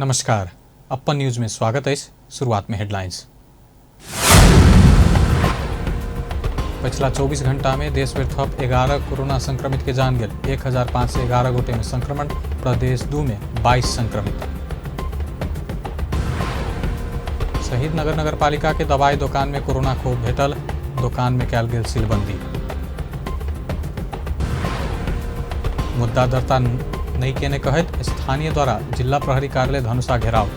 नमस्कार, अप्पन न्यूज में स्वागत है। शुरुआत में हेडलाइंस। पछिला 24 घंटा में देश में थप 11 कोरोना संक्रमित के जान गेल। 1511 गोटे में संक्रमण, प्रदेश 2 में 22 संक्रमित। शहीद नगर नगरपालिका के दवाई दुकान में कोरोना खोप भेटल, दुकान में कयल गेल सीलबंदी। मुद्दा दर्ता नहीं केने कहैत स्थानीय द्वारा जिला प्रहरी कार्यालय धनुषा घेराव।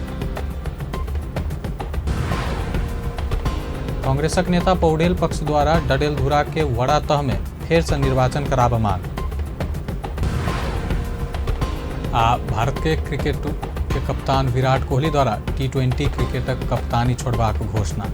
कांग्रेसक नेता पौडेल पक्ष द्वारा डडेलधुरा के वड़ा तह में फेर से निर्वाचन कराब मांग। आ भारत के क्रिकेट के कप्तान विराट कोहली द्वारा T20 क्रिकेटक कप्तानी छोड़बाक घोषणा।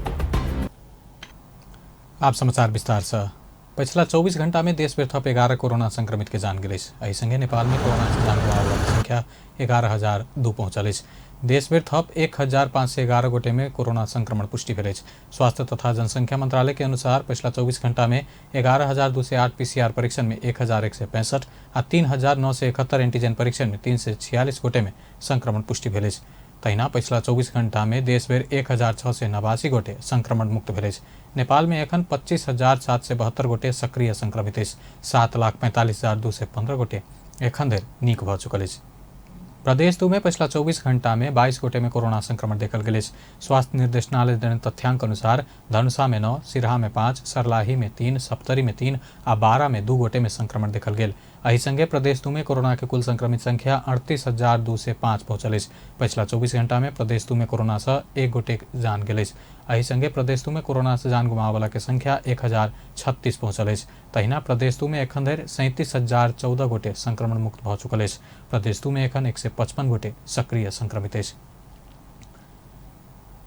आप समाचार विस्तार से। पछिला 24 घंटा में देश भरि थप 11 कोरोना संक्रमित के जान गेल अछि। एहि संगे नेपाल में कोरोना से जान गंवाबैवला संख्या 11,002 पहुंचल अछि। देश भरि थप 1,511 गोटे में कोरोना संक्रमण पुष्टि भेल अछि। स्वास्थ्य तथा जनसंख्या मंत्रालय के अनुसार पछिला 24 घंटा में 11,208 पीसीआर परीक्षण में 1,165 आ 3,971 एंटीजन परीक्षण में 346 गोटे में संक्रमण पुष्टि भेल अछि। तहिना पछिला 24 घंटा में देश भरि 1,689 गोटे संक्रमण मुक्त भेल अछि। नेपाल में एखन 25,772 गोटे सक्रिय संक्रमित अछि। 7,45,215 गोटे एखन धरि नीक भऽ चुकल अछि। प्रदेश 2 में पछिला 24 घंटा में 22 गोटे में कोरोना संक्रमण देखल गेल अछि। स्वास्थ्य निर्देशनालय देने तथ्यांक अनुसार धनुषा में 9, सिरहा में 5, सरलाही में 3, सप्तरी में 3 आ 12 में 2 गोटे में संक्रमण देखल गेल। एहि संगे प्रदेश 2 में कोरोना के कुल संक्रमित संख्या 38,205 पहुंचल अछि। पछिला 24 घंटा में प्रदेश 2 में कोरोना से 1 गोटे जान गेल अछि। एहि संगे प्रदेश 2 में कोरोना से जान गुमाबयवला के संख्या 1,036 पहुंचल अछि। तहिना प्रदेश 2 में एखन धरि 37,014 गोटे संक्रमण मुक्त भऽ चुकल अछि। प्रदेश 2 में एखन 155 गोटे सक्रिय संक्रमित अछि।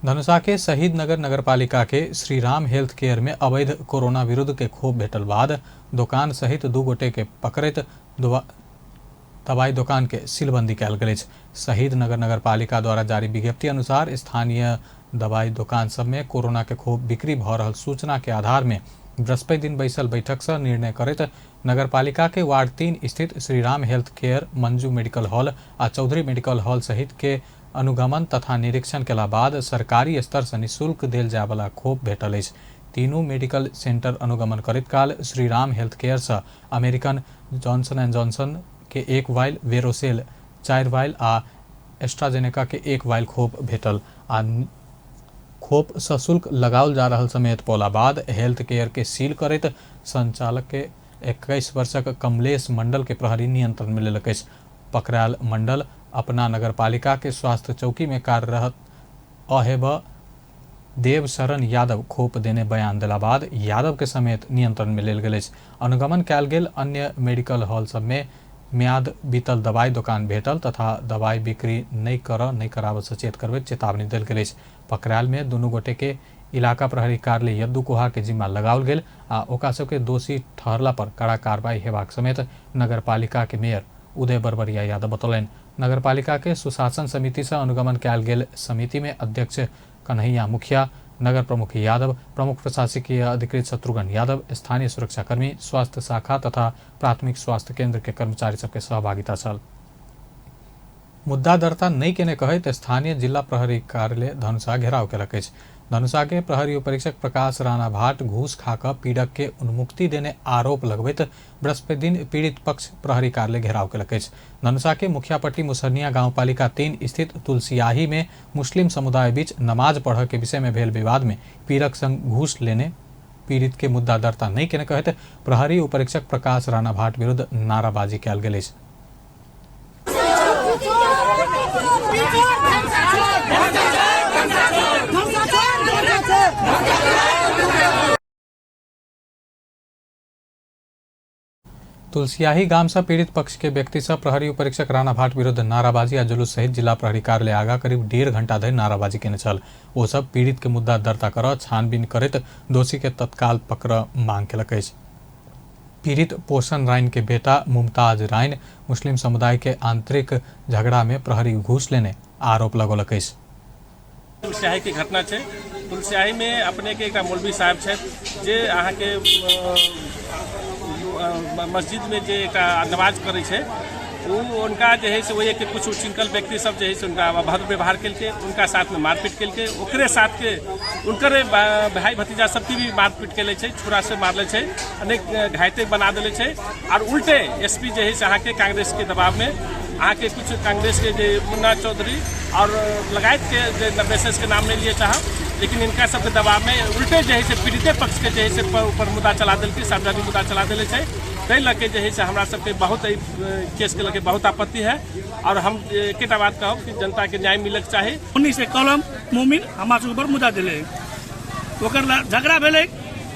धनुषा के शहीद नगर नगरपालिका के श्रीराम हेल्थ केयर में अवैध कोरोना विरुद्ध के खोप भेटल बाद दुकान सहित 2 गोटे के पकड़ैत दवाई दुकान के सीलबंदी कयल गेल अछि। शहीद नगर नगरपालिका द्वारा जारी विज्ञप्ति अनुसार स्थानीय दवाई दुकान सब में कोरोना के खोप बिक्री भऽ रहल सूचना के आधार में बृहस्पति दिन बैसल बैठक से निर्णय करैत नगरपालिका के वार्ड 3 स्थित Shriram health care, Manju medical hall आ चौधरी मेडिकल हॉल सहित के अनुगमन तथा निरीक्षण केला बाद सरकारी स्तर से निःशुल्क देल जायवला खोप भेटल अछि। तीनू मेडिकल सेंटर अनुगमन करैत काल Shriram health care Se American Johnson and Johnson के 1 वाइल, वेरोसेल 4 वाइल आ एस्ट्राजेनेका के 1 वाइल खोप भेटल आ खोप सशुल्क लगाओल जा रहल समेत पौला बाद हेल्थ केयर के सील करैत संचालक के 21 वर्षक कमलेश मंडल के प्रहरी नियंत्रण में लेलक अछि। पकड़ायल मंडल अपना नगरपालिका के स्वास्थ्य चौकी में कार्यरत अहेब देवशरण यादव खोप देने बयान देला बाद यादव के समेत नियंत्रण में लेल गेल अछि। अनुगमन कयल गेल अन्य मेडिकल हॉल सब में म्याद बीतल दवाई दुकान भेटल तथा दवाई बिक्री नहीं कराबऽ सचेत करबैत चेतावनी देल गेल अछि। पकड़ायल में दुनू गोटे के इलाका प्रहरी कार्यालय यद्दू कोहा के जिम्मा लगाओल गेल आ ओकरा सबके दोषी ठहरला पर कड़ा कार्रवाई हेबाक समेत नगरपालिका के मेयर उदय बरबरिया यादव बतौलनि। नगरपालिका के सुशासन समिति से अनुगमन कयल गेल समिति में अध्यक्ष कन्हैया मुखिया, नगर प्रमुख यादव, प्रमुख प्रशासकीय अधिकृत शत्रुघ्न यादव, स्थानीय सुरक्षाकर्मी, स्वास्थ्य शाखा तथा प्राथमिक स्वास्थ्य केंद्र के कर्मचारी सबके सहभागिता छल। मुद्दा दर्ता नहीं केने कहैत स्थानीय जिला प्रहरी कार्यालय धनुषा घेराव केलक अछि। धनुषा के प्रहरी उपरीक्षक प्रकाश राणा भाट घूस खाकऽ पीड़क के उन्मुक्ति देने आरोप लगबैत बृहस्पति दिन पीड़ित पक्ष प्रहरी कार्यालय घेराव केलक अछि। धनुषा के मुखियापट्टी मुसहनिया गांवपालिका 3 स्थित तुलसियाही में मुस्लिम समुदाय बीच नमाज पढ़ के विषय में भेल विवाद में पीड़क संग घूस लेने पीड़ित के मुद्दा दर्ता नहीं केने कहैत प्रहरी उपरीक्षक प्रकाश राणा भाट विरुद्ध नाराबाजी कयल गेल अछि। तुलसियाही गाम से पीड़ित पक्ष के व्यक्ति से प्रहरी उपरीक्षक राणा भाट विरुद्ध नाराबाजी आ जुलूस सहित जिला प्रहरी कार्यालय आगा करीब 1.5 घंटा धरि नाराबाजी केने छल। ओ सब पीड़ित के मुद्दा दर्ता कर छानबीन करैत दोषी के तत्काल पकड़ मांग केलक अछि। पीड़ित पोषण राइन के बेटा मुमताज राइन मुस्लिम समुदाय के आंतरिक झगड़ा में प्रहरी घूस लेने आरोप लगौलक अछि। तुलसियाही के घटना छै। तुलसियाही में अपने के एक मौलवी साहब छथि जे अहाँके मस्जिद में जे एक नमाज करै छै ओ उनका जे है से ओहिके कुछ चिंकल व्यक्ति सब जे है से उनका अभद्र व्यवहार केलकै, उनका साथमे मारपीट केलकै। ओकरे साथके उनकर भाई भतीजा सबके भी मारपीट केले छै, छुरा से मारले छै, अनेक घायते बना देले छै। और उल्टे एसपी जे है से अहाँके कांग्रेस के दबाव में अहाँके कुछ कांग्रेस के जे मुन्ना चौधरी और लगायत के जे बेसेस के नाम नहीं लिए चाहब, लेकिन इनका सबके दबाव में उल्टे जे है से पीड़िते पक्ष के जे है से ऊपर मुद्दा चला देलकै, सार्वजनिक मुद्दा चला देले छै। ताहि लऽ के जे है से हमरा सबके बहुत एहि केसके लऽ के बहुत आपत्ति है। और हम एकेटा बात कहब कि जनता के न्याय मिलके चाही। 19 कलम मोमिन हमरा सबके ऊपर मुद्दा दिले, ओकर झगड़ा भेलै,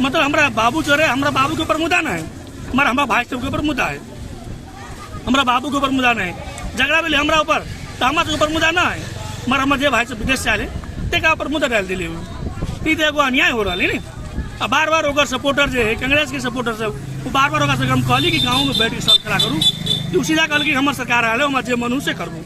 मतलब हमरा बाबू जो रहे, हमरा बाबू के ऊपर मुद्दा नहीं, हमारा भाई सबके ऊपर मुद्दा है, हमरा बाबू के ऊपर मुद्दा नहीं। झगड़ा भेलै हमरा ऊपर तऽ हमरा सबके ऊपर मुद्दा नहीं, मगर हमर जे भाई सब विदेश से आयल तकरा ऊपर मुद्दा डालि दिले। ई तऽ एगो अन्याय हो रहल है ने। आ बार बार ओकर सपोर्टर जे है, कांग्रेस के सपोर्टर सब, ओ बार बार ओकरा सबके हम कहली कि गाँव में बैठ के सब खड़ा करू, ओ सीधा कहलकै हमर सरकार आयल है, हमरा जे मन हो से करबू।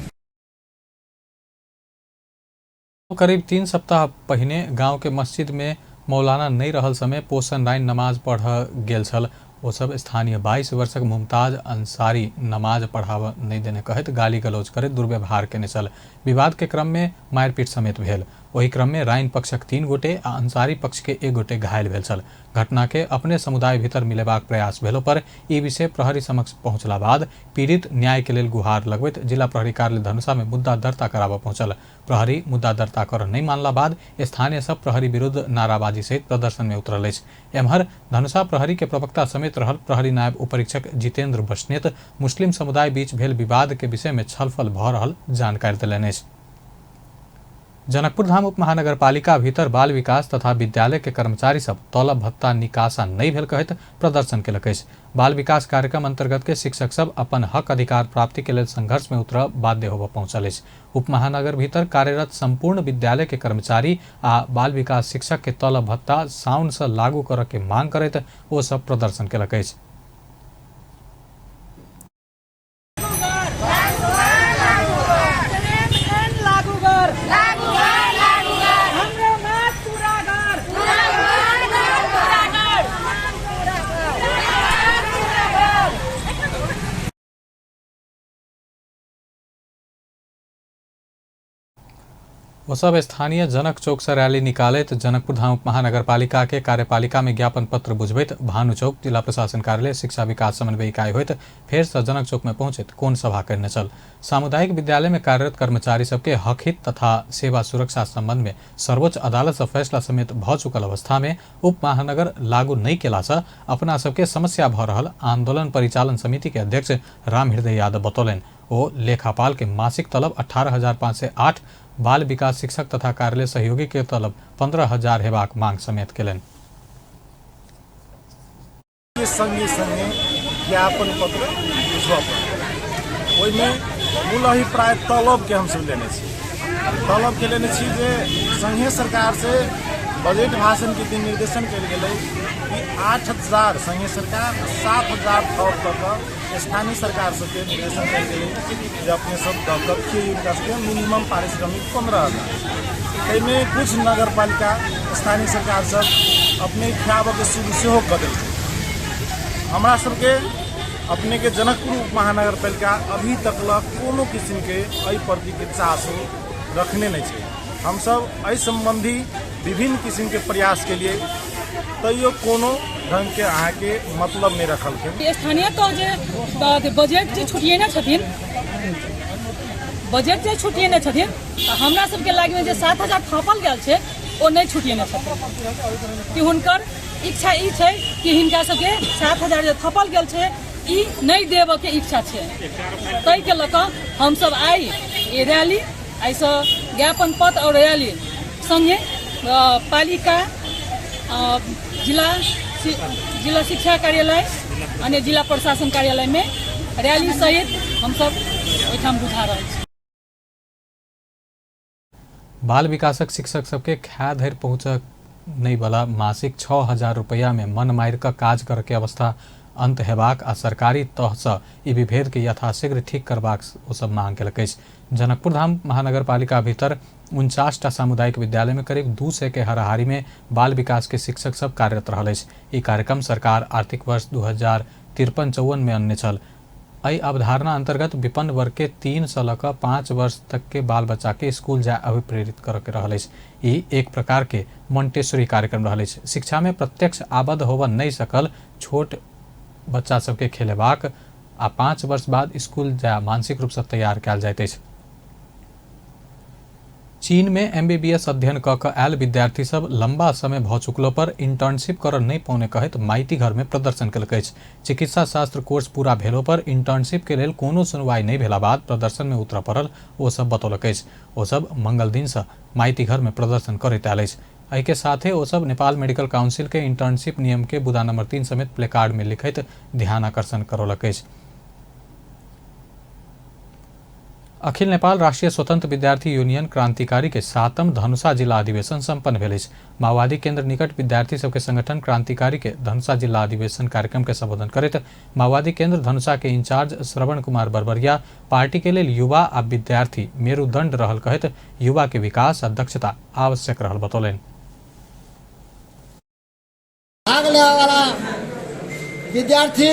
करीब 3 सप्ताह पहिने गांव के मस्जिद में मौलाना नहीं रहल समय पोषण राइन नमाज पढ़ गेल छल। ओ सब स्थानीय 22 वर्षक मुमताज अंसारी नमाज पढ़ाव नहीं देने कहैत गाली गलौज करैत दुर्व्यवहार केने छल। विवाद के क्रम में मारपीट समेत भेल। ओहि क्रम में राइन पक्षक 3 गोटे आ अंसारी पक्ष के 1 गोटे घायल भेल छल। घटना के अपने समुदाय भीतर मिलेबाक प्रयास भेलो पर ई विषय प्रहरी समक्ष पहुंचला बाद पीड़ित न्याय के लेल गुहार लगबैत जिला प्रहरी कार्यालय धनुषा में मुद्दा दर्ता कराबऽ पहुंचल। प्रहरी मुद्दा दर्ता कर नहीं मानला बाद स्थानीय सब प्रहरी विरुद्ध नाराबाजी सहित प्रदर्शन में उतरल अछि। एम्हर धनुषा प्रहरी के प्रवक्ता समेत रहल प्रहरी नायब उपरीक्षक जितेंद्र बस्नेत मुस्लिम समुदाय बीच भेल विवाद के विषय में छलफल भऽ रहल जानकारी देलनि अछि। जनकपुर धाम उप महानगरपालिका भीतर बाल विकास तथा विद्यालय के कर्मचारी सब तलब भत्ता निकासा नहीं भेल कहैत प्रदर्शन केलक अछि। बाल विकास कार्यक्रम अंतर्गत के शिक्षक सब अपन हक अधिकार प्राप्ति के लेल संघर्ष में उतर बाध्य होबऽ पहुंचल अछि। उप महानगर भीतर कार्यरत संपूर्ण विद्यालय के कर्मचारी आ बाल विकास शिक्षक के तलब भत्ता साउन से लागू करऽ के मांग करैत ओ सब प्रदर्शन केलक अछि। ओ सब स्थानीय जनक चौक से रैली निकालैत जनकपुर धाम महानगरपालिका के कार्यपालिका में ज्ञापन पत्र बुझबैत भानु चौक जिला प्रशासन कार्यालय शिक्षा विकास समन्वय इकाई होइत फेर से जनक चौक में पहुंचैत कोन सभा करने छल। सामुदायिक विद्यालय में कार्यरत कर्मचारी सबके हक हित तथा सेवा सुरक्षा संबंध में सर्वोच्च अदालत से फैसला समेत भ चुकल अवस्था में उप महानगर लागू नहीं केला से अपना सबके समस्या भ रहल आंदोलन परिचालन समिति के अध्यक्ष राम हृदय यादव बतौलनि। ओ लेखापाल के मासिक तलब 18,508, बाल विकास शिक्षक तथा कार्यालय सहयोगी के तलब 15,000 हेबाक मांग समेत केलनि। संगे संगे ज्ञापन पत्र बुझबऽ पड़ल। ओहिमे मूल अभिप्राय तलब के हमसब लेने छी। तलब के लेने छी जे संघीय सरकार से बजट भाषण के दिन निर्देशन कयल गेलै कि 8,000 संघीय सरकार 7,000 थप कऽ कऽ स्थानीय सरकार सबके निर्देशन कयल गेलै जे अपने सब दऽ कऽ रखिए हुनका सबके मिनिमम पारिश्रमिक 15,000। ताहिमे कुछ नगरपालिका स्थानीय सरकार सब अपने खियाबऽके शुरू सेहो कऽ देलकै। हमरा सबके अपने के जनकपुर उप महानगरपालिका अभी तक लग कोनो किसिमके एहि प्रतिके चासो रखने नहीं छै। हमसब एहि सम्बन्धी विभिन्न किसिमके प्रयास के लिए तैयो कोनो ढंग के अहाँके मतलब नहीं रखलखिन। स्थानीय तौर जे बजट जे छुटिएने छथिन, बजट जे छुटिएने छथिन तऽ हमरा सबके लागमे जे 7,000 थपल गेल छै ओ नहीं छुटिएने छथिन कि हुनकर इच्छा ई छै कि हिनका सबके 7,000 जे थपल गेल छै ई नहीं देबऽ के इच्छा छै। ताहिके लऽ कऽ हमसब आइ ई रैली एहिसँ ज्ञापन पत्र और रैली संगे पालिका जिला शिक्षा कार्यालय अन्य जिला प्रशासन कार्यालय में रैली सहित हमसब ओहिठाम बुझा रहल छी। बाल विकासक शिक्षक सबके खाय धरि पहुँच नहीं वाला मासिक 6,000 रुपया में मन मारि कऽ काज करके के अवस्था अंत हेबाक आ सरकारी तहसँ ई विभेद के यथाशीघ्र ठीक करबाक ओ सब मांग केलक अछि। जनकपुर धाम महानगरपालिका भीतर 49टा सामुदायिक विद्यालय में करीब 200 के हाराहारी में बाल विकास के शिक्षक सब कार्यरत रहल अछि। ई कार्यक्रम सरकार आर्थिक वर्ष 2053-54 में अनने छल। एहि अवधारणा अंतर्गत विपन्न वर्ग के 3 से लऽ कऽ 5 वर्ष तक के बाल बच्चा के स्कूल जाय अभिप्रेरित करऽ के रहल अछि। ई एक प्रकार के मोंटेसरी कार्यक्रम रहल अछि। शिक्षा में प्रत्यक्ष आबद्ध होबऽ नहि सकल छोट बच्चा सबके खेलेबाक आ 5 वर्ष बाद स्कूल जाय मानसिक रूप से तैयार कयल जाइत अछि। चीन में एमबीबीएस अध्ययन कऽ कऽ आयल विद्यार्थी सब लंबा समय भऽ चुकलो पर इंटर्नशिप करऽ नहि पौने कहैत माइती घर में प्रदर्शन केलक अछि। चिकित्सा शास्त्र कोर्स पूरा भेलो पर इंटर्नशिप के लेल कोनो सुनवाई नहि भेला बाद प्रदर्शन में उतरऽ पड़ल ओ सब बतौलक अछि। ओ सब मंगल दिन से माइती घर में प्रदर्शन करैत आयल अछि। एहि के साथे ओ सब नेपाल मेडिकल काउंसिल के इंटर्नशिप नियम के बुदा नंबर 3 समेत प्लेकार्ड में लिखैत ध्यान आकर्षण करौलक अछि। अखिल नेपाल राष्ट्रिय स्वतंत्र विद्यार्थी यूनियन क्रांतिकारी के 7म धनुषा जिला अधिवेशन संपन्न भेल अछि। माओवादी केंद्र निकट विद्यार्थी सबके संगठन क्रांतिकारी के धनुषा जिला अधिवेशन कार्यक्रम के संबोधन करैत माओवादी केंद्र धनुषा के इंचार्ज श्रवण कुमार बरबरिया पार्टी के लेल युवा आ विद्यार्थी मेरुदंड रहल कहैत युवा के विकास आ दक्षता आवश्यक रहल बतौलनि। भाग लेवाला विद्यार्थी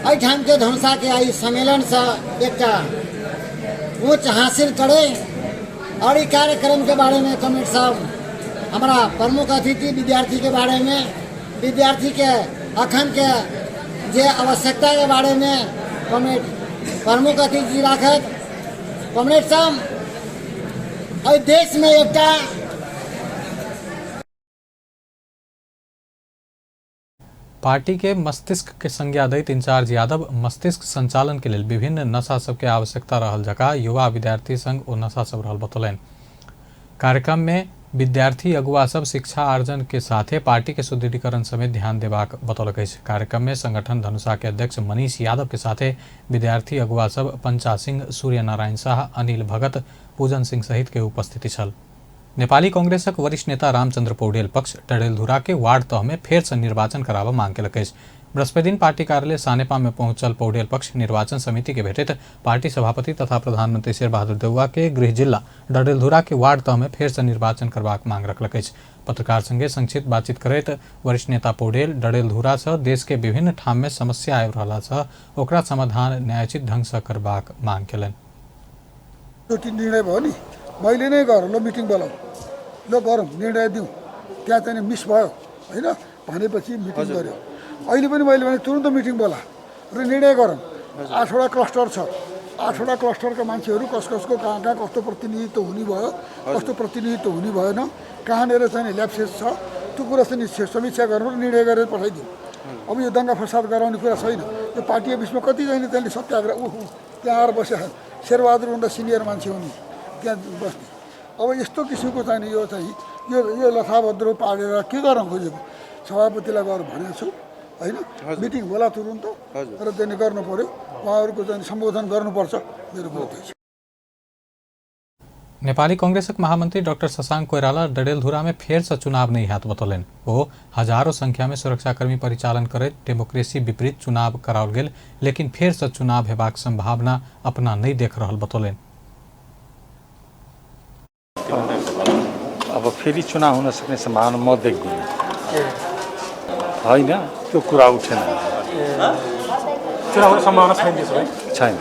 एहिठाम के धनुषा के आई सम्मेलन से एकटा ऊँच हासिल करे और ई कार्यक्रम के बारे में कमेंट साहब हमारा प्रमुख अतिथि विद्यार्थी के बारे में, विद्यार्थी के अखन के जे आवश्यकता के बारे में कमेंट प्रमुख अतिथि राखत। कमेंट साहब एहि देश में एकटा पार्टी के मस्तिष्क के संज्ञा दैत इंचार्ज यादव मस्तिष्क संचालन के लेल विभिन्न नशा सबके आवश्यकता रहल जका युवा विद्यार्थी संग ओ नशा सब रहल बतौलनि। कार्यक्रम में विद्यार्थी अगुआ सब शिक्षा आर्जन के साथे पार्टी के सुदृढ़ीकरण समेत ध्यान देबाक बतौलक अछि। कार्यक्रम में संगठन धनुषा के अध्यक्ष मनीष यादव के साथे विद्यार्थी अगुआ सब पंचा सिंह, सूर्य नारायण शाह, अनिल भगत, पूजन सिंह सहित के उपस्थिति छल। नेपाली कांग्रेसक वरिष्ठ नेता रामचंद्र पौडेल पक्ष डडेलधुरा के वार्ड तह में फेर से निर्वाचन कराबऽ मांग केलक अछि। बृहस्पति दिन पार्टी कार्यालय सानेपा में पहुंचल पौडेल पक्ष निर्वाचन समिति के भेटैत पार्टी सभापति तथा प्रधानमंत्री शेरबहादुर देउवा के गृह जिला डडेलधुरा के वार्ड तह में फेर से निर्वाचन करबाक मांग रखलक अछि। पत्रकार संगे संक्षिप्त बातचीत करैत वरिष्ठ नेता पौडेल डडेलधुरा से देश के विभिन्न ठाम में समस्या आबि रहला से ओकरा समाधान न्यायोचित ढंग से करबाक मांग केलनि। निर्णय भयो नि, मैले नै गरौँ, ल मिटिङ बोलाउँ, ल गरौँ, निर्णय दिउँ, त्यहाँ चाहिँ मिस भयो होइन भनेपछि मिटिङ गऱ्यो। अहिले पनि मैले भने तुरन्त मिटिङ बोला र निर्णय गरौँ। 8वटा क्लस्टर छ, 8वटा क्लस्टरका मान्छेहरू कस कसको कहाँ कहाँ कस्तो प्रतिनिधित्व हुने भयो, कस्तो प्रतिनिधित्व हुने भएन, कहाँनिर चाहिँ ल्याप्सेस छ, त्यो कुरा चाहिँ समीक्षा गर्नु र निर्णय गरेर पठाइदिउँ। अब यो दङ्गा फसाद गराउने कुरा छैन। यो पार्टी अफिसमा कतिजना त्यसले सत्याग्रह त्यहाँ आएर बसेका छन्, शेरबहादुर भन्दा सिनियर मान्छे हुने त्यहाँ बस्ने। अब यस्तो किसिमको चाहिँ यो चाहिँ यो यो लथाभद्रो पारेर के गर्न खोजेको? सभापतिलाई गएर भनेको छु होइन, मिटिङ होला तुरुन्त र त्यसले गर्नु पर्यो, उहाँहरूको चाहिँ सम्बोधन गर्नुपर्छ, मेरो कुरो त्यो छ। नेपाली कांग्रेसक महामंत्री डॉक्टर शशांक कोइराला डडेलधुरा में फेर से चुनाव नहीं हैत बतौलनि। ओ हजारों संख्या में सुरक्षाकर्मी परिचालन करैत डेमोक्रेसी विपरीत चुनाव कराओल गेल, लेकिन फेर से चुनाव हेबाक संभावना अपना नहीं देख रहल बतौलनि। अब फेरि चुनाव हुन सक्ने सम्भावना म देख्दिनँ, होइन त्यो कुरा उठेन। चुनाव हुने सम्भावना छैन त्यसो भए? छैन।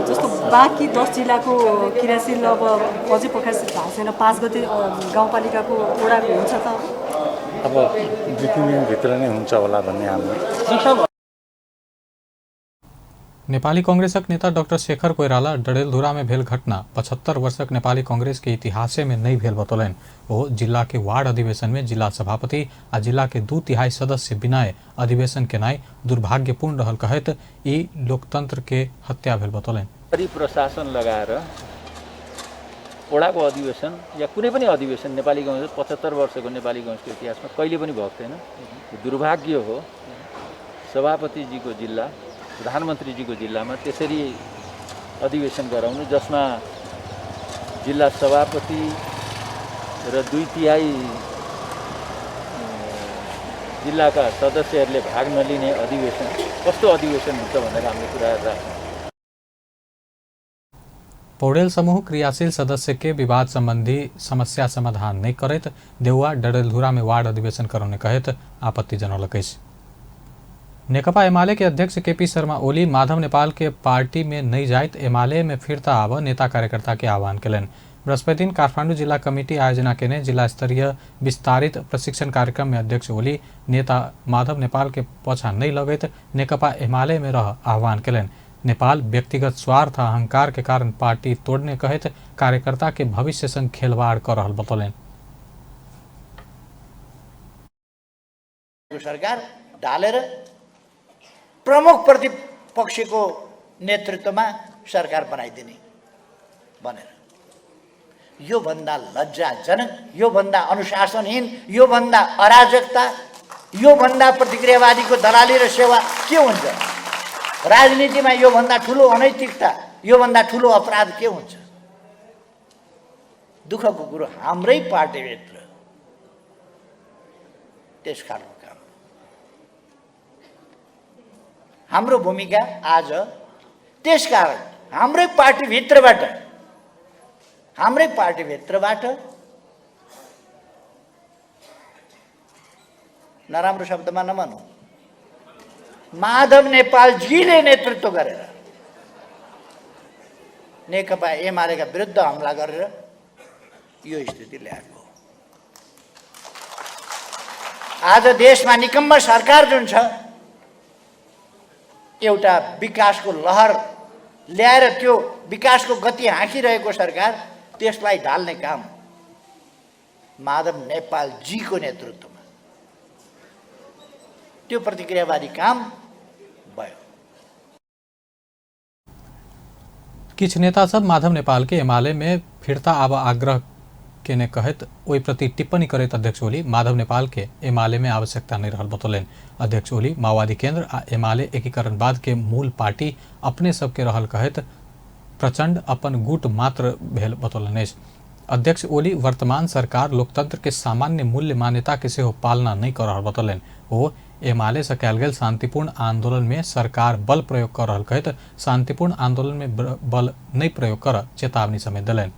जस्तो बाँकी 10 जिल्लाको क्रियाशील अब अझै प्रकाशित भएको छैन, 5 गते गाउँपालिकाको वडाको हुन्छ त? अब 2-3 दिनभित्र नै हुन्छ होला भन्ने हाम्रो। नेपाली कांग्रेसक नेता डॉक्टर शेखर कोइराला डडेलधुरा में भेल घटना 75 वर्षक नेपाली कांग्रेस के इतिहासे में नहीं भेल बतौलनि। ओ जिला के वार्ड अधिवेशन में जिला सभापति आ जिला के 2/3 सदस्य बिना अधिवेशन केनाइ दुर्भाग्यपूर्ण रहल कहैत ई लोकतंत्र के हत्या भेल बतौलनि। प्रशासन लगाएर वडाको अधिवेशन या कुनै पनि अधिवेशन नेपाली कांग्रेस 75 वर्षको नेपाली कांग्रेसको इतिहासमा कहिले पनि भएको थिएन। दुर्भाग्य हो, सभापतिजीको जिल्ला, प्रधानमन्त्रीजीको जिल्लामा त्यसरी अधिवेशन गराउनु जसमा जिल्ला सभापति र 2/3 जिल्लाका सदस्यहरूले भाग नलिने अधिवेशन कस्तो अधिवेशन हुन्छ भनेर हामीले कुरा राख्छौँ। पौडेल समूह क्रियाशील सदस्य के विवाद संबंधी समस्या समाधान नहीं करैत देउवा डडेलधुरा में वार्ड अधिवेशन करौने कहैत आपत्ति जनौलक अछि। नेकपा एमाले के अध्यक्ष केपी शर्मा ओली माधव नेपाल के पार्टी में नहीं जाइत एमाले में फिरता आब नेता कार्यकर्ता के आह्वान केलनि। बृहस्पति दिन काठमांडू जिला कमिटी आयोजना केने जिला स्तरीय विस्तारित प्रशिक्षण कार्यक्रम में अध्यक्ष ओली नेता माधव नेपाल के पछा नहीं लगैत नेकपा एमाले में रह आह्वान केलनि। नेपाल व्यक्तिगत स्वार्थ आ अहंकार के कारण पार्टी तोड़ने कहैत कार्यकर्ता के भविष्य संग खेलवाड़ कर रहल बतौलनि। सरकार ढालेर प्रमुख प्रतिपक्षको नेतृत्वमा सरकार बनाइदिने भनेर यो भन्दा लज्जाजनक, यो भन्दा अनुशासनहीन, यो भन्दा अराजकता, यो भन्दा प्रतिक्रियावादीको दलाली र सेवा के हुन्छ? राजनीतिमा यो भन्दा ठुलो अनैतिकता, यो भन्दा ठुलो अपराध के हुन्छ? दुःखको कुरो हाम्रै पार्टीभित्र त्यस खालको काम। हाम्रो भूमिका आज त्यसकारण हाम्रै पार्टीभित्रबाट नराम्रो शब्दमा नभनौँ, माधव नेपालजीले नेतृत्व गरेर नेकपा एमालेका विरुद्ध हमला गरेर यो स्थिति ल्याएको हो। आज देशमा निकम्म सरकार जुन छ, एउटा विकासको लहर ल्याएर त्यो विकासको गति हाँकिरहेको सरकार, त्यसलाई ढाल्ने काम माधव नेपालजीको नेतृत्वमा त्यो प्रतिक्रियावादी काम भयो। किछ नेता सब माधव नेपाल के एमाले में फिरता आब आग्रह केने कहैत ओहि प्रति टिप्पणी करैत अध्यक्ष ओली माधव नेपाल के एमाले में आवश्यकता नहीं रहल बतौलनि। अध्यक्ष ओली माओवादी केंद्र आ एमाले एकीकरण बाद के मूल पार्टी अपने सबके रहल कहैत प्रचंड अपन गुट मात्र भेल बतौलनि अछि। अध्यक्ष ओली वर्तमान सरकार लोकतंत्र के सामान्य मूल्य मान्यता के सेहो पालना नहीं कर रहल बतौलनि। ओ एमाले से कयल गेल शांतिपूर्ण आंदोलन में सरकार बल प्रयोग कर रहल कहैत शांतिपूर्ण आंदोलन में बल नहीं प्रयोग कर चेतावनी समेत देलनि।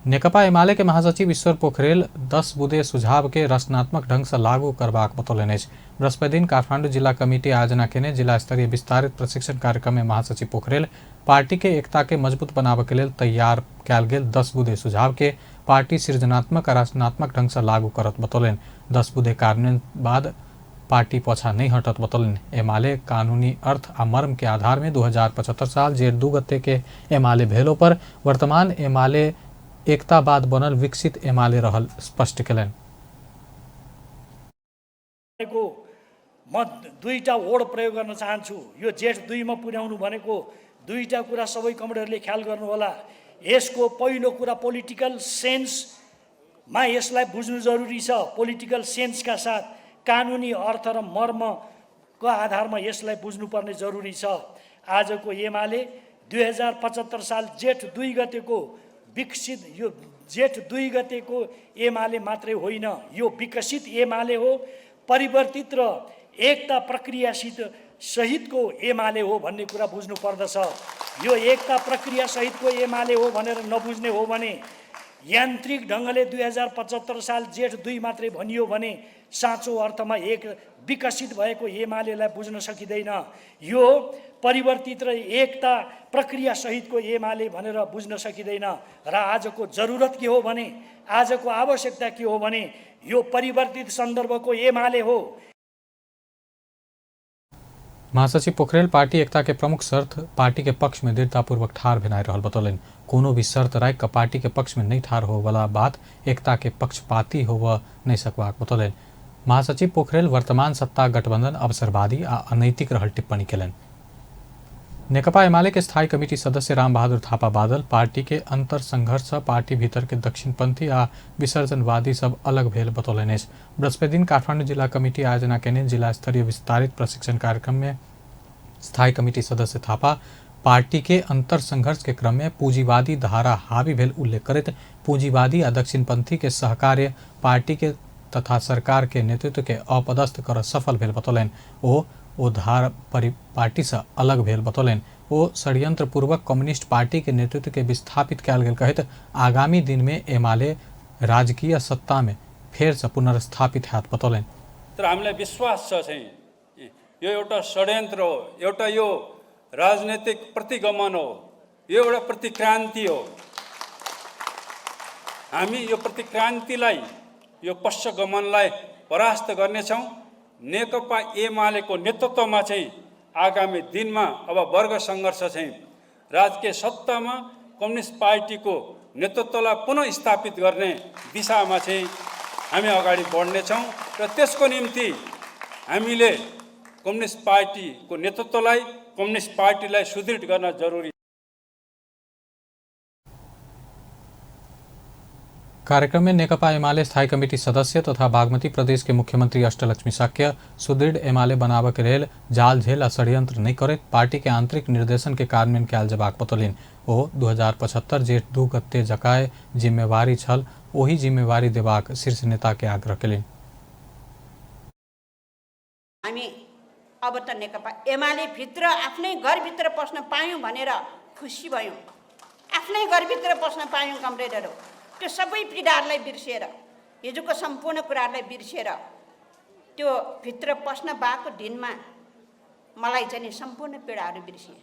नेकपा एमाले के महासचिव ईश्वर पोखरेल 10 बुँदे सुझाव के रचनात्मक ढंग से लागू करबाक बतौलनि अछि। बृहस्पति दिन काठमांडू जिला कमिटी आयोजना केने जिला स्तरीय विस्तारित प्रशिक्षण कार्यक्रम में महासचिव पोखरेल पार्टी के एकता के मजबूत बनाबय के लेल तैयार कयल गेल 10 बुँदे सुझाव के पार्टी सृजनात्मक आ रचनात्मक ढंग से लागू करत बतौलनि। 10 बुँदे कार्यान्वयन बाद पार्टी पछा नहीं हटत बतौलनि। एमाले कानूनी अर्थ आ मर्म के आधार में 2075 साल जेठ 2 गते के एमाले भेलो पर वर्तमान एमाले एकता बाद बनल विकसित एमाले रहल स्पष्ट केलनि। म दुईटा वर्ड प्रयोग गर्न चाहन्छु। यो जेठ 2 मा पुर्याउनु भनेको दुईटा कुरा सबै कमरेडहरूले ख्याल गर्नुहोला। यसको पहिलो कुरा पोलिटिकल सेन्समा यसलाई बुझ्नु जरुरी छ। पोलिटिकल सेन्सका साथ कानुनी अर्थ र मर्मको आधारमा यसलाई बुझ्नुपर्ने जरुरी छ। आजको एमाले 2075 साल जेठ 2 गतेको विकसित, यो जेठ 2 गतेको एमाले मात्रै होइन, यो विकसित एमाले हो, परिवर्तित र एकता प्रक्रियासित सहितको एमाले हो भन्ने कुरा बुझ्नु पर्दछ। यो एकता प्रक्रिया सहितको एमाले हो भनेर नबुझ्ने हो भने यान्त्रिक ढङ्गले 2075 साल जेठ 2 मात्रै भनियो भने साँचो अर्थमा एक विकसित भएको एमालेलाई बुझ्न सकिँदैन। यो परिवर्तित र एकता प्रक्रिया सहितको एमाले भनेर बुझ्न सकिँदैन। र आजको जरुरत के हो भने, आजको आवश्यकता के हो भने यो परिवर्तित सन्दर्भको एमाले हो। महासचिव पोखरेल पार्टी एकता के प्रमुख शर्त पार्टी के पक्ष में दृढ़तापूर्वक ठार भेनाइ रहल बतौलनि। कोनो भी शर्त राखि कऽ पार्टी के पक्ष में नहीं ठार होवला बात एकता के पक्षपाती होव नहीं सकबाक बतौलनि। महासचिव पोखरेल वर्तमान सत्ता गठबंधन अवसरवादी आ अनैतिक रहल टिप्पणी केलनि। नेकपा एमाले के स्थायी कमिटी सदस्य रामबहादुर थापा बादल पार्टी के अंतर संघर्ष पार्टी भीतर के दक्षिणपंथी आ विसर्जनवादी सब अलग भेल बतौलनि अछि। बृहस्पति दिन काठमांडू जिला कमिटी आयोजना केने जिला स्तरीय विस्तारित प्रशिक्षण कार्यक्रम में स्थायी कमिटी सदस्य थापा पार्टी के अंतर संघर्ष के क्रम में पूंजीवादी धारा हावी भेल उल्लेख करैत पूंजीवादी आ दक्षिणपंथी के सहकार्य पार्टी के तथा सरकार के नेतृत्व के अपदस्थ कर सफल भेल बतौलनि। ओ धार पार्टी से अलग भेल बतौलनि। ओ षड्यंत्र पूर्वक कम्युनिस्ट पार्टी के नेतृत्व के विस्थापित कयल गेल कहैत आगामी दिन में एमाले राजकीय सत्ता में फेर से पुनर्स्थापित हैत बतौलनि। तर हामीलाई विश्वास छ चाहिँ यो एउटा षड्यन्त्र हो, एउटा यो राजनैतिक प्रतिगमन हो, यो एउटा प्रतिक्रान्ति हो। हामी यो प्रतिक्रान्तिलाई, यो पश्चगमनलाई परास्त गर्नेछौँ। नेकपा एमालेको नेतृत्वमा चाहिँ आगामी दिनमा अब वर्ग सङ्घर्ष चाहिँ राजकीय सत्तामा कम्युनिस्ट पार्टीको नेतृत्वलाई पुनः स्थापित गर्ने दिशामा चाहिँ हामी अगाडि बढ्नेछौँ र त्यसको निम्ति हामीले कम्युनिस्ट पार्टीको नेतृत्वलाई, कम्युनिस्ट पार्टीलाई सुदृढ गर्न जरुरी। कार्यक्रम में नेकपा एमाले स्थायी कमिटी सदस्य तथा बागमती प्रदेश के मुख्यमंत्री अष्टलक्ष्मी शाक्य सुदृढ़ एमाले बनावे के लेल जाल झेल आ षड्यंत्र नहीं करैत पार्टी के आंतरिक निर्देशन के कार्यान्वयन कयल जेबाक बतौलनि। ओ 2075 जेठ 2 गते जकाए जिम्मेवारी छल ओही जिम्मेवारी देबाक शीर्ष नेता के आग्रह केलनि। हामी अब त नेकपा एमाले भित्र आफ्नै घरभित्र पस्न पायौँ भनेर खुसी भयौँ, आफ्नै घरभित्र पस्न पायौँ कमरेडहरू। त्यो सबै पीडाहरूलाई बिर्सिएर, हिजोको सम्पूर्ण कुराहरूलाई बिर्सिएर त्यो भित्र पस्न पाएको दिनमा मलाई चाहिँ सम्पूर्ण पीडाहरू बिर्सिएँ,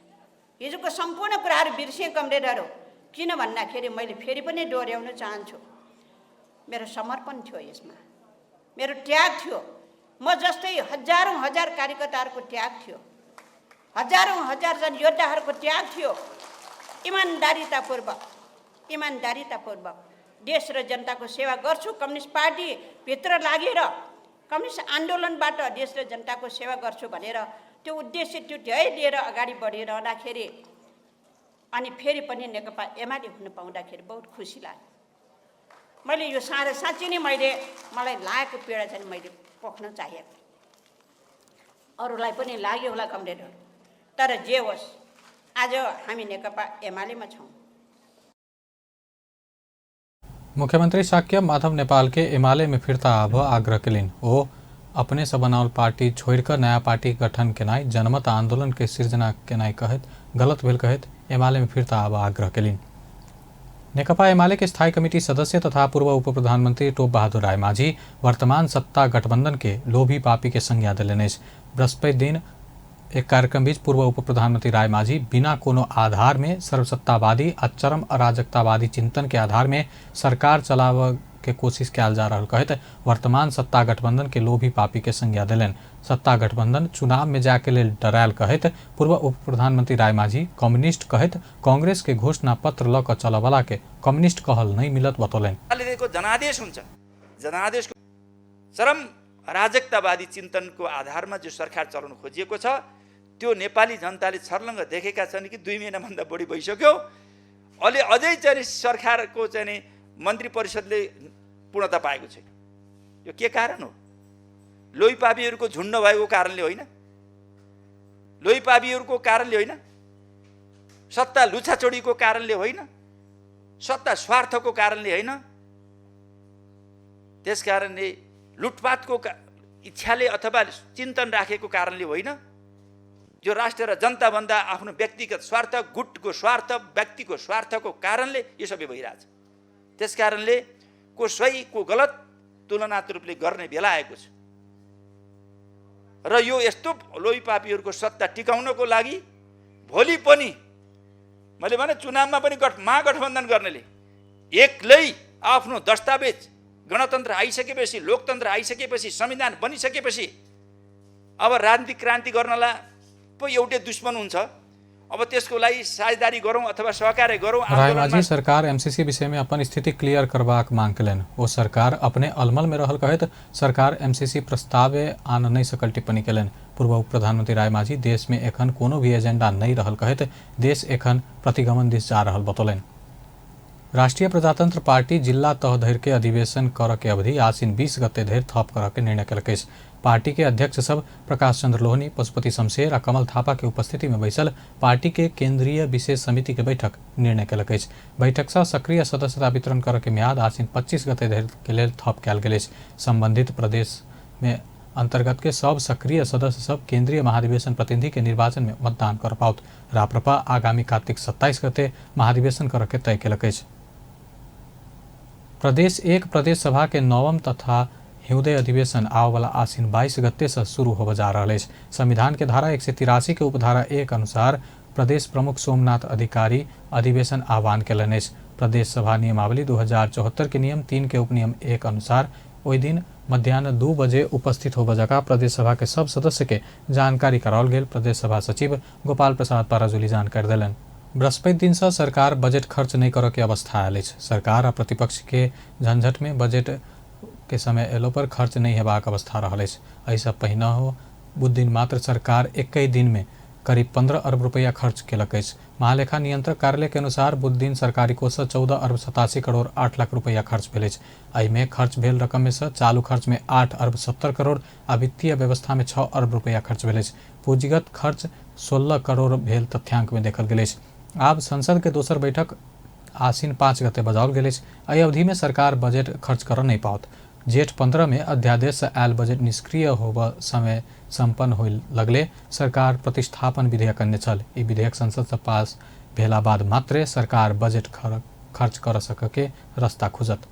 हिजोको सम्पूर्ण कुराहरू बिर्सिएँ कमरेडहरू। किन भन्दाखेरि मैले फेरि पनि दोहोऱ्याउन चाहन्छु, मेरो समर्पण थियो यसमा, मेरो त्याग थियो। म जस्तै हजारौँ हजार कार्यकर्ताहरूको त्याग थियो, हजारौँ हजार जन योद्धाहरूको त्याग थियो। इमान्दारितापूर्वक देश र जनताको सेवा गर्छु, कम्युनिस्ट पार्टीभित्र लागेर कम्युनिस्ट आन्दोलनबाट देश र जनताको सेवा गर्छु भनेर त्यो उद्देश्य, त्यो ध्येय लिएर अगाडि बढिरहँदाखेरि अनि फेरि पनि नेकपा एमाले हुन पाउँदाखेरि बहुत खुसी लाग्यो। मैले यो साह्रो साँच्ची नै मलाई लागेको पीडा चाहिँ मैले पोख्न चाहेको, अरूलाई पनि लाग्यो होला कमरेडहरू। तर जे होस्, आज हामी नेकपा एमालेमा छौँ। मुख्यमंत्री शाक्य माधव नेपाल के एमाले में फिरता आब आग्रह केलनि। ओ अपने से बनावल पार्टी छोड़िकऽ नया पार्टी गठन केनाइ जनमत आंदोलन के सृजना केनाइ कहैत गलत भेल कहैत एमाले में फिरता आब आग्रह केलनि। नेकपा एमाले के स्थायी कमिटी सदस्य तथा पूर्व उप प्रधानमंत्री टोप बहादुर रायमाझी वर्तमान सत्ता गठबंधन के लोभी पापी के संज्ञा देलनि अछि। बृहस्पति दिन एक कार्यक्रम बीच पूर्व उप प्रधानमंत्री रायमाझी बिना कोनो आधार में सर्वसत्तावादी आ चरम अराजकतावादी चिंतन के आधार में सरकार चलावे के कोशिश कयल जा रहल कहैत वर्तमान सत्ता गठबंधन के लोभी पापी के संज्ञा देलनि। सत्ता गठबंधन चुनाव में जाके लेल डरायल कहैत पूर्व उप प्रधानमंत्री रायमाझी कम्युनिस्ट कहैत कांग्रेस के घोषणा पत्र ल क चलवला के कम्युनिस्ट कहल नहीं मिलत बतौलनि। जनादेश हुन्छ, जनादेशको चरम अराजकतावादी चिन्तनको आधारमा जो सरकार चलाउन खोजिएको छ त्यो नेपाली जनताले छर्लङ्ग देखेका छन् कि 2 महिनाभन्दा बढी भइसक्यो, अहिले अझै चाहिँ सरकारको चाहिँ मन्त्री परिषदले पूर्णता पाएको छैन। यो के कारण हो? लोहीपापीहरूको झुन्ड भएको कारणले होइन, लोहीपापीहरूको कारणले होइन, सत्ता लुछाचोडीको कारणले होइन, सत्ता स्वार्थको कारणले होइन। त्यस कारणले लुटपाटको इच्छाले अथवा चिन्तन राखेको कारणले होइन। जो राष्ट्र र जनताभन्दा आफ्नो व्यक्तिगत स्वार्थ, गुटको स्वार्थ, व्यक्तिको स्वार्थको कारणले यो सबै भइरहेछ। त्यस कारणले को सही को गलत तुलनात्मक रूपले गर्ने बेला आएको छ र यो यस्तो लोहीपापीहरूको सत्ता टिकाउनको लागि भोलि पनि मैले भने चुनावमा पनि महागठबन्धन गर्नेले एक्लै आफ्नो दस्तावेज, गणतन्त्र आइसकेपछि, लोकतन्त्र आइसकेपछि, संविधान बनिसकेपछि अब राजनीतिक क्रान्ति गर्नलाई पो एउटै दुश्मन हुन्छ। अब त्यसको लागि साझेदारी गरौँ अथवा सहकार्य गरौँ। रायमाझी सरकार एमसीसी विषय में अपन स्थिति क्लियर करबाक मांग केलनि। ओ सरकार अपने अलमल में रहल कहैत सरकार एमसीसी प्रस्ताव आन नहीं सकल टिप्पणी केलनि। पूर्व उप प्रधानमंत्री रायमाझी देश में एखन कोनो भी एजेंडा नहीं रहल कहैत देश एखन प्रतिगमन दिस जा रहल बतौलनि। राष्ट्रिय प्रजातंत्र पार्टी जिल्ला तह धरि के अधिवेशन कर के अवधि आसिन 20 गते धरि थप कर के निर्णय केलक अछि। पार्टी के अध्यक्ष सब प्रकाश चंद्र लोहनी, पशुपति शमशेर आ कमल थापा के उपस्थिति में बैसल पार्टी के केंद्रीय विशेष समिति के बैठक निर्णय केलक अछि। बैठक से सक्रिय सदस्यता वितरण कर के म्याद आसिन 25 गते धरि के लेल थप कयल गेल अछि। संबंधित प्रदेश में अंतर्गत के सब सक्रिय सदस्य सब केंद्रीय महाधिवेशन प्रतिनिधि के निर्वाचन में मतदान कर पाओत। राप्रपा आगामी कार्तिक 27 गते महाधिवेशन कर के तय केलक अछि। प्रदेश 1 प्रदेश सभा के 9वां तथा हिउँदे अधिवेशन आबयवला आसिन 22 गते से शुरू होबय जा रहल अछि। संविधान के धारा 183 के उपधारा 1 अनुसार प्रदेश प्रमुख सोमनाथ अधिकारी अधिवेशन आह्वान कयलनि अछि। प्रदेश सभा नियमावली 2074 के नियम 3 के उपनियम 1 अनुसार ओहि दिन मध्याह्न 2 बजे उपस्थित होबय जकाँ प्रदेश सभा के सब सदस्य के जानकारी कराओल गेल प्रदेश सभा सचिव गोपाल प्रसाद पराजुली जानकारी देलनि। बृहस्पति दिन से सरकार बजट खर्च नहीं करऽ के अवस्था आयल अछि। सरकार आ प्रतिपक्ष के झंझट में बजट के समय एलो पर खर्च नहीं हेबाक अवस्था रहल अछि। एहिसँ पहिनहो बुध दिन मात्र सरकार 21 दिन में करीब 15 अरब रुपया खर्च केलक अछि। महालेखा नियंत्रक कार्यालय के अनुसार बुध दिन सरकारी कोष से 14 अरब 87 करोड़ 8 लाख रुपया खर्च भेल अछि। एहिमे खर्च भेल रकम में से चालू खर्च में 8 अरब 70 करोड़ आ वित्तीय व्यवस्था में 6 अरब रुपया खर्च भेल अछि। पूंजीगत खर्च 16 करोड़ भेल तथ्यांक में देखल गेल अछि। आब संसद के दोसर बैठक आसिन 5 गते बजाओल गेल अछि। एहि अवधि में सरकार बजट खर्च करऽ नहीं पाओत। जेठ 15 में अध्यादेश से आयल बजट निष्क्रिय होबऽ समय संपन्न होय लगले सरकार प्रतिस्थापन विधेयक अनने छल। ई विधेयक संसद से पास भेला बाद मात्रे सरकार बजट खर्च कर सक के रास्ता खुजत।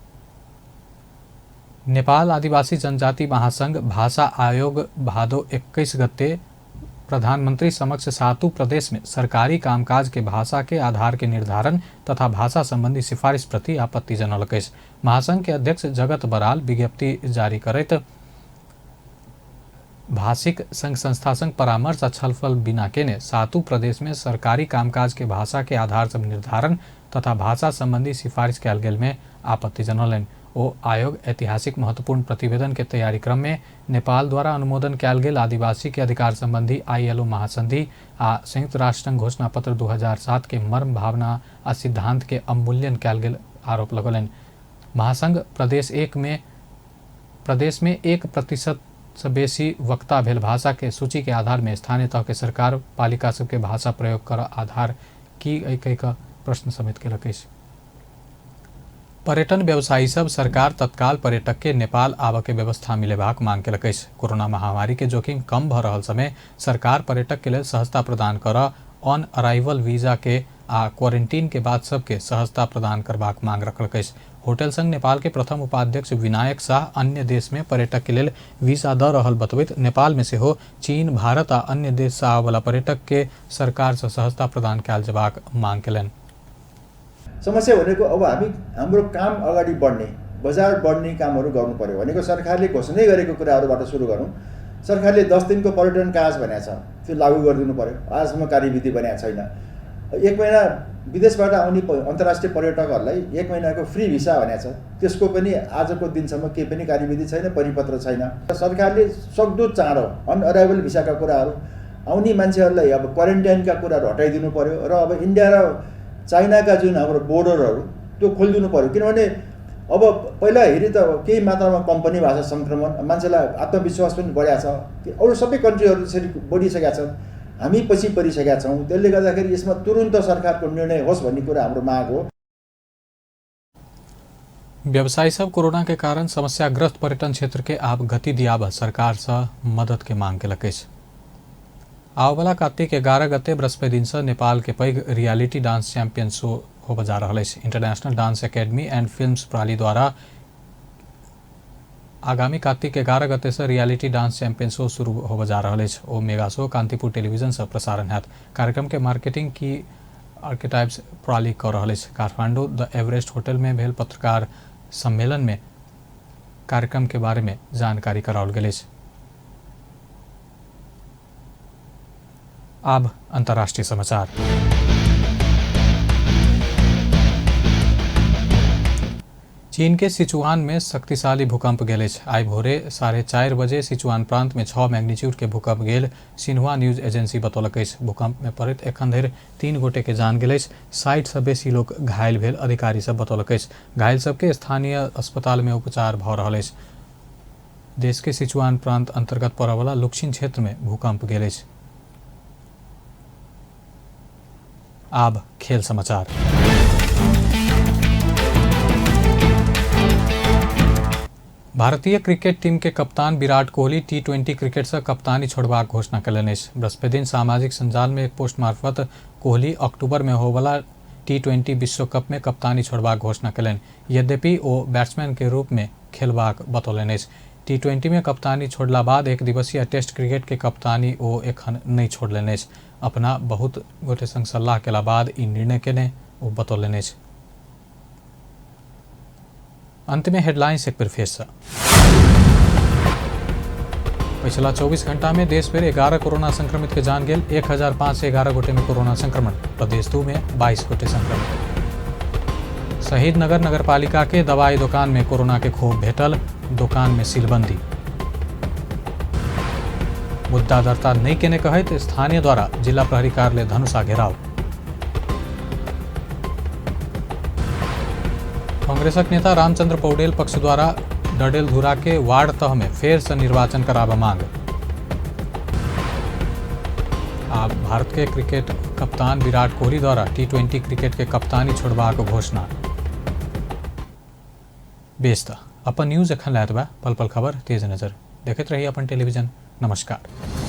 नेपाल आदिवासी जनजाति महासंघ भाषा आयोग भादो 21 गते प्रधानमंत्री समक्ष सातों प्रदेश में सरकारी कामकाज के भाषा के आधार के निर्धारण तथा भाषा संबंधी सिफारिश प्रति आपत्ति जनौलक अछि। महासंघ के अध्यक्ष जगत बराल विज्ञप्ति जारी करैत भाषिक संघ संस्था संग परामर्श आ छलफल बिना केने सातों प्रदेश में सरकारी कामकाज के भाषा के आधार सब निर्धारण तथा भाषा संबंधी सिफारिश कयल गेल में आपत्ति जनौलनि। ओ आयोग ऐतिहासिक महत्वपूर्ण प्रतिवेदन के तैयारी क्रम में नेपाल द्वारा अनुमोदन कयल गेल आदिवासी के अधिकार संबंधी ILO महासंधि आ संयुक्त राष्ट्र संघ घोषणा पत्र 2007 के मर्म भावना आ सिद्धांत के अवमूल्यन कयल गेल आरोप लगौलनि। महासंघ प्रदेश में 1% से बेसी वक्ता भेल भाषा के सूची के आधार में स्थानीय तह के सरकार पालिका सबके भाषा प्रयोग कर आधार की कहि कऽ प्रश्न समेत केलक अछि। पर्यटन व्यवसायी सब सरकार तत्काल पर्यटक के नेपाल आबऽ के व्यवस्था मिलेबाक मांग केलक अछि। कोरोना महामारी के जोखिम कम भऽ रहल समय सरकार पर्यटक के लेल सहजता प्रदान करऽ ऑन अराइवल वीजा के आ क्वारंटीन के बाद सबके सहजता प्रदान करबाक मांग रखलक अछि। होटल संघ नेपाल के प्रथम उपाध्यक्ष विनायक शाह अन्य देश में पर्यटक के लेल वीजा दऽ रहल बतबैत नेपाल में सेहो चीन, भारत आ अन्य देश से आबयवला पर्यटक के सरकार से सहजता प्रदान कयल जेबाक मांग केलनि। समस्या भनेको अब हामी हाम्रो काम अगाडि बढ्ने, बजार बढ्ने कामहरू गर्नु पर्यो भनेको सरकारले घोषणा गरेको कुराहरूबाट सुरु गरौँ। सरकारले 10 दिनको पर्यटन काज भनेको छ, त्यो लागू गरिदिनु पर्यो। आजसम्म कार्यविधि बनाएको छैन। 1 महिना विदेशबाट आउने अन्तर्राष्ट्रिय पर्यटकहरूलाई 1 महिनाको फ्री भिसा भनेको छ, त्यसको पनि आजको दिनसम्म केही पनि कार्यविधि छैन, परिपत्र छैन। सरकारले सक्दो चाँडो अनअराइभल भिसाका कुराहरू, आउने मान्छेहरूलाई अब क्वारेन्टाइनका कुराहरू हटाइदिनु पर्यो र अब इन्डिया र चाइनाका जुन हाम्रो बोर्डरहरू त्यो खोलिदिनु पर्यो। किनभने अब पहिला हेरी त केही मात्रामा कम पनि भएको छ सङ्क्रमण, मान्छेलाई आत्मविश्वास पनि बढाएको छ। अरू सबै कन्ट्रीहरू त्यसरी बढिसकेका छन्, हामी पछि परिसकेका छौँ। त्यसले गर्दाखेरि यसमा तुरुन्त सरकारको निर्णय होस् भन्ने कुरा हाम्रो माग हो। व्यवसायी सब कोरोना के कारण समस्याग्रस्त पर्यटन क्षेत्र के आब गति दियाब सरकार से मदद के मांग केलक अछि। आबयवला कार्तिक 11 गते बृहस्पति दिन से नेपाल के पैघ रियलिटी डांस चैंपियन शो होबय जा रहल अछि। International dance academy and films प्रणाली द्वारा आगामी कार्तिक 11 गते से रियलिटी डांस चैंपियन शो शुरू होबय जा रहल अछि। ओ मेगा शो कांतिपुर टेलीविजन से प्रसारण हैत। कार्यक्रम के मार्केटिंग की आर्किटाइप्स प्रणाली कऽ रहल अछि। काठमांडू द एवरेस्ट होटल में भेल पत्रकार सम्मेलन में कार्यक्रम के बारे में जानकारी कराओल गेल अछि। अब अंतर्राष्ट्रीय समाचार। चीन के सिचुआन में शक्तिशाली भूकंप गेल अछि। आइ भोरे 4:30 बजे सिचुआन प्रांत में 6 मैग्नीट्यूड के भूकंप गेल सिन्हुआ न्यूज एजेंसी बतौलक अछि। भूकंप में पड़ैत एखन धरि 3 गोटे के जान गेल अछि। 60 से बेसी लोक घायल भेल अधिकारी सब बतौलक अछि। घायल सबके स्थानीय अस्पताल में उपचार भऽ रहल अछि। देश के सिचुआन प्रांत अंतर्गत पड़यवला लुक्सिन क्षेत्र में भूकंप गेल अछि। आब खेल समाचार। भारतीय क्रिकेट टीम के कप्तान विराट कोहली T20 cricket से कप्तानी छोड़बाक घोषणा कयलनि अछि। बृहस्पति दिन सामाजिक संजाल में एक पोस्ट मार्फत कोहली अक्टूबर में होबला T20 विश्व कप में कप्तानी छोड़बाक घोषणा कयलनि। यद्यपि ओ बैट्समैन के रूप में खेलबाक बतौलनि अछि। टी20 में कप्तानी छोड़ला बाद एक दिवसीय टेस्ट क्रिकेट के कप्तानी ओ एखन नहि छोड़लनि अछि। अपना बहुत गोटे संग सलाह केला बाद ई निर्णय केने ओ बतौलनि अछि। अंत में हेडलाइंस एक बेर फेर। पिछला 24 घंटा में देश भर 11 कोरोना संक्रमित के जान गेल। 1511 गोटे में कोरोना संक्रमण। प्रदेश 2 में 22 गोटे संक्रमित। शहीद नगर नगरपालिका के दवाई दुकान में कोरोना के खोप भेटल, दुकान में सीलबंदी। मुद्दा दर्ता नहीं केने कहैत स्थानीय द्वारा जिला प्रहरी कार्यालय धनुषा घेराव। कांग्रेसक नेता रामचंद्र पौडेल पक्ष द्वारा डडेलधुरा के वार्ड तह में फेर से निर्वाचन कराबऽ मांग। आ भारत के क्रिकेट कप्तान विराट कोहली द्वारा टी20 क्रिकेट के कप्तानी छोड़बाक घोषणा। बेस त अपन न्यूज एखन लैत बा पल पल खबर तेज नजर देखैत रही अपन टेलीविजन। नमस्कार।